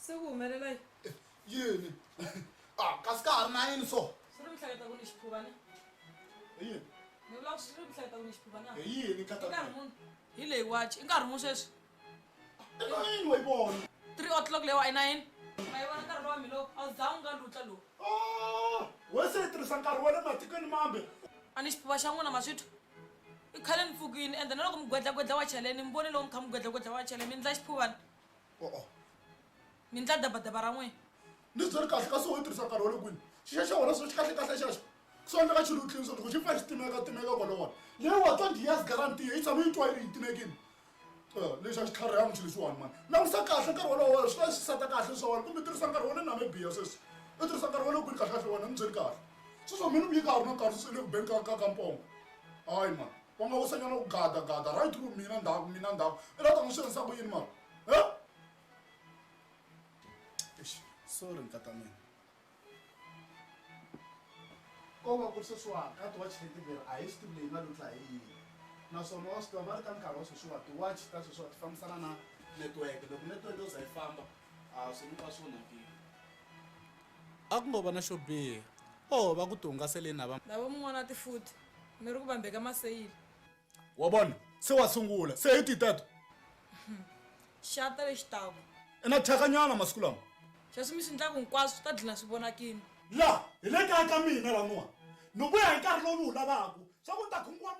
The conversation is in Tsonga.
Se ku humelela yini? Yini? Ah, kasi ka ha ri na yini so? Swi ri mi hleketa ku ni xiphuva ne? Hi yini? Ni vula ku swi ri mi hleketa ku ni xiphuva na? Hi yini I nkarhi muni? Hi leyi wachi. I nkarhi muni sweswi? I nayini wa yi vona. 3 o'clock leyi wa i nayini. Ma yi vona nkarhi lowa mi lowu? A wu zanga u nga lutla lowu. Ah, we se yi tirhisa nkarhi wa le matikweni mambe. A ni xiphuva xa n'wina ma swi twa? I khale ni pfukile ende na loko mi gwedlagwedla wachi yaleyo ni mi voni loko mi kha mi gwedlagwedla wachi yaleyo mi ndla xiphuvana. O-o. Mi ndla dabadaba ra n'wina. Ni byeli kahle kasi wo tirhisa nkarhi wa le kwini? Xixa xa wena xi kahle kahle xexo. Swi endleka xi lutlini so loko xi pfa xi timeka timeka kwalowani. Leyi wa 20 years guarantee yi tshame yi twa yi ri yi timekini. Eh, lexi a xi tlharihangi xilo lexiwani mani. Langusa kahle nkarhi wolowo swi ta swi seta kahle swa wena kumbe tirhisa nkarhi wa le Namibia sweswi. U tirhisa nkarhi wa le kwini kahle kahle wena ni byeli kahle. Sweswo mina vuyi ka ha ri na nkarhi sweswi i le ku beni ka ka ka mpongo. Hayi mani. Wa nga wisanyana ku gada gada right through mina ndzhaku mina ndzhaku. I la ta n'wi swi endlisa ku yini mara? He? Eish, sorry nkata mina. Ko va ku ri sweswiwani ka tiwachi leti veri a hi swi tivi leyi nga lutla hi yini naswona wa swi tiva va ri ka nkarhi wa sweswiwa tiwachi ta sweswiwa ti fambisana na network loko network yo za yi famba a swilo hinkwaswo swi onhakile. A ku ngo va na xo biha o va ku tihungaseleni na va. Lavo mun'wana tifuti mi ri ku vambeka maseyila. Wa vona se wa sungula se hi ti teto. Xata lexi taku. I na thyakanyana masiku lama. Sweswi mi swi ndlaku hinkwaswo swi ta dlina swi vonakini. La hi le kaya ka mina laniwa ni vuya hi nkarhi lowu ni wu lavaku swa ku ni ta khunguwa.